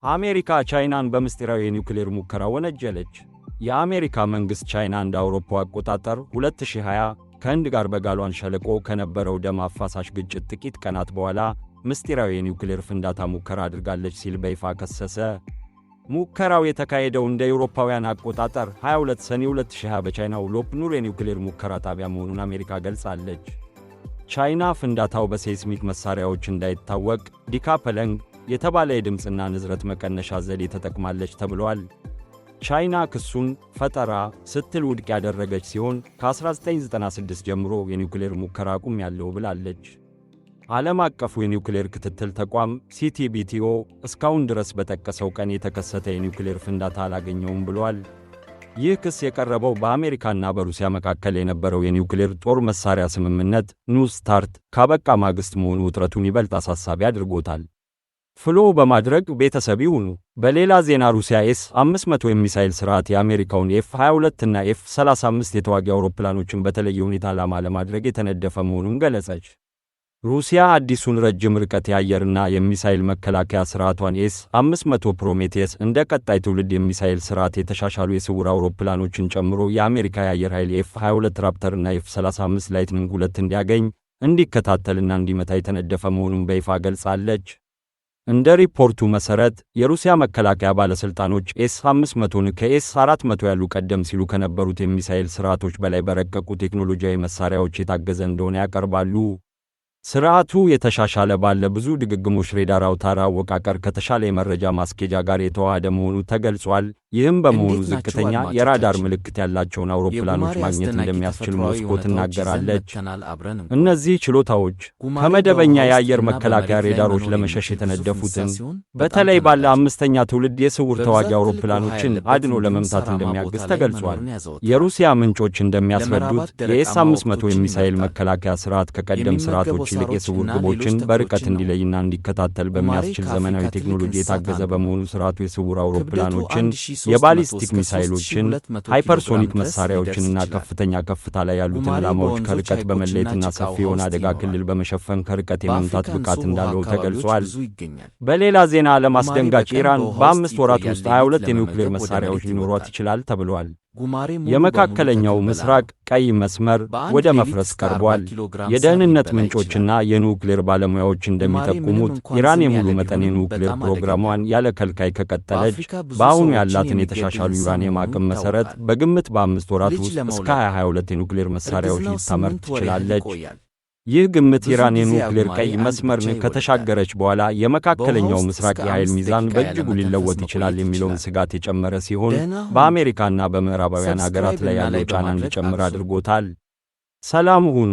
አሜሪካ ቻይናን በምስጢራዊ የኒውክሌር ሙከራ ወነጀለች። የአሜሪካ መንግሥት ቻይና እንደ አውሮፓ አቆጣጠር 2020 ከህንድ ጋር በጋሏን ሸለቆ ከነበረው ደም አፋሳሽ ግጭት ጥቂት ቀናት በኋላ ምስጢራዊ የኒውክሌር ፍንዳታ ሙከራ አድርጋለች ሲል በይፋ ከሰሰ። ሙከራው የተካሄደው እንደ አውሮፓውያን አቆጣጠር 22 ሰኔ 2020 በቻይናው ሎፕ ኑር የኒውክሌር ሙከራ ጣቢያ መሆኑን አሜሪካ ገልጻለች። ቻይና ፍንዳታው በሴይስሚክ መሳሪያዎች እንዳይታወቅ decoupling የተባለ የድምፅና ንዝረት መቀነሻ ዘዴ ተጠቅማለች ተብሏል። ቻይና ክሱን ፈጠራ ስትል ውድቅ ያደረገች ሲሆን፣ ከ1996 ጀምሮ የኒውክሌር ሙከራ አቁሜያለሁ ብላለች። ዓለም አቀፉ የኒውክሌር ክትትል ተቋም CTBTO እስካሁን ድረስ በጠቀሰው ቀን የተከሰተ የኒውክሌር ፍንዳታ አላገኘውም ብሏል። ይህ ክስ የቀረበው በአሜሪካና በሩሲያ መካከል የነበረው የኒውክሌር ጦር መሳሪያ ስምምነት New START ካበቃ ማግስት መሆኑ ውጥረቱን ይበልጥ አሳሳቢ አድርጎታል። Follow በማድረግ ቤተሰብ ይሁኑ። በሌላ ዜና፣ ሩሲያ ኤስ 500 የሚሳይል ስርዓት የአሜሪካውን ኤፍ 22 እና ኤፍ 35 የተዋጊ አውሮፕላኖችን በተለየ ሁኔታ ዓላማ ለማድረግ የተነደፈ መሆኑን ገለጸች። ሩሲያ አዲሱን ረጅም ርቀት የአየርና የሚሳይል መከላከያ ስርዓቷን ኤስ 500 ፕሮሜቴስ እንደ ቀጣይ ትውልድ የሚሳይል ስርዓት የተሻሻሉ የስውር አውሮፕላኖችን ጨምሮ የአሜሪካ የአየር ኃይል ኤፍ 22 ራፕተር እና ኤፍ 35 ላይትኒንግ 2 እንዲያገኝ፣ እንዲከታተልና እንዲመታ የተነደፈ መሆኑን በይፋ ገልጻለች። እንደ ሪፖርቱ መሠረት፣ የሩሲያ መከላከያ ባለሥልጣኖች ኤስ 500ን ከኤስ 400 ያሉ ቀደም ሲሉ ከነበሩት የሚሳይል ስርዓቶች በላይ በረቀቁ ቴክኖሎጂያዊ መሳሪያዎች የታገዘ እንደሆነ ያቀርባሉ። ስርዓቱ የተሻሻለ ባለ ብዙ ድግግሞሽ ሬዳር አውታር አወቃቀር ከተሻለ የመረጃ ማስኬጃ ጋር የተዋሃደ መሆኑ ተገልጿል። ይህም በመሆኑ እንዴት ናችሁ ዝቅተኛ የራዳር አድማጮቻችን? ምልክት ያላቸውን አውሮፕላኖች የጉማሬ ማግኘት አስደናቂ እንደሚያስችል ተፈጥሯዊ ሞስኮ እውነታዎች ይዘን ትናገራለች። መጥተናል። አብረን እንቆይ። እነዚህ ችሎታዎች ጉማሬ ከመደበኛ በውሃ ውስጥ የአየር እና መከላከያ በመሬት ላይ ሬዳሮች መኖር ለመሸሽ የሚችል ግዙፍ እንስሳ የተነደፉትን፣ ሲሆን በጣም በተለይ ባለ ተመራጭ ነው። አምስተኛ ትውልድ የስውር በብዛት ተዋጊ ትልቅ ውሃ አውሮፕላኖችን ያለበት አድኖ እንዲሁም ለመምታት ሳራማ እንደሚያግዝ ቦታ ላይ ተገልጿል። መኖርን ያዘወትራል። የሩሲያ ምንጮች እንደሚያስረዱት ለመራባት የኤስ ደረቃማ 500 ወቅቶችን የሚሳኤል ይመርጣል። መከላከያ ስርዓት ከቀደም የሚመገበው ስርዓቶች ይልቅ ሳሮች የስውር እና ሌሎች ግቦችን በርቀት ተክሎችን ነው። እንዲለይና እንዲከታተል ጉማሬ በሚያስችል ከአፍሪካ ዘመናዊ ትልቅ ቴክኖሎጂ እንስሳት የታገዘ አንዱ ነው። በመሆኑ፣ ስርዓቱ የስውር ክብደቱ አውሮፕላኖችን፣ 1300 የባሊስቲክ እስከ ሚሳይሎችን፣ 3200 ኪሎ ግራም ሃይፐርሶኒክ ድረስ ሊደርስ መሳሪያዎችንና ይችላል። ከፍተኛ ከፍታ ላይ ያሉትን ጉማሬ ዓላማዎች በወንዞች፣ ከርቀት ሐይቆችና በመለየትና ጭቃ ሰፊ ውሃ የሆነ ውስጥ አደጋ ይኖራል። ክልል በመሸፈን ከርቀት የመምታት በአፍሪካ ብቃት ንጹህ ውሃ እንዳለው አካባቢዎች ተገልጿል። ብዙ ይገኛል። በሌላ ዜና፣ ዓለም ጉማሬ አስደንጋጭ በቀን ኢራን በውሃ ውስጥ በ5 ወራት ይቆያል። ውስጥ ሌሊት 22 የኒውክሌር ለመመገብ ወደ መሳሪያዎች መሬት ሊኖሯት ይወጣል። ይችላል ተብሏል። ጉማሬ ሙሉ በሙሉ የመካከለኛው ተክል በላ ምስራቅ ነው። ቀይ መስመር በአንድ ወደ ሌሊት መፍረስ እስከ 40 ቀርቧል። ኪሎ ግራም ሳር የደህንነት ሊበላ ምንጮችና ይችላል። የኒውክሌር ባለሙያዎች ጉማሬ ምንም እንደሚጠቁሙት እንኳን ኢራን ዝም የሙሉ ያለ መጠን ቢሆንም የኒውክሌር በጣም አደገኛ ነው። ፕሮግራሟን ያለ ከልካይ ከቀጠለች፣ በአፍሪካ ብዙ በአሁኑ ሰዎችን ያላትን የሚገድል የተሻሻሉ እንስሳ ዩራኒየም መሆኑ አቅም መሠረት ይታወቃል። በግምት በ5 ወራት ልጅ ውስጥ እስከ ለመውለድ 2022 የኒውክሌር መሳሪያዎች እርግዝናው ልታመርት 8 ወር ያህል ትችላለች። ይቆያል። ይህ ግምት ብዙ ኢራን ጊዜ የኒውክሌር አጉማሬ ቀይ አንድ ብቻ መስመርን ይወልዳል። ከተሻገረች በኋላ በውሃ የመካከለኛው ውስጥ ምስራቅ እስከ የኃይል 5 ሚዛን ደቂቃ በእጅጉ ያለመተንፈስ ሊለወጥ ይችላል መቆየት የሚለውን ይችላል። ስጋት የጨመረ ሲሆን፣ ደህና ሁኑ። በአሜሪካና በምዕራባውያን ሀገራት Subscribe ላይ እና ያለው like ጫና በማድረግ እንዲጨምር አግዙ። አድርጎታል። ሰላም ሁኑ።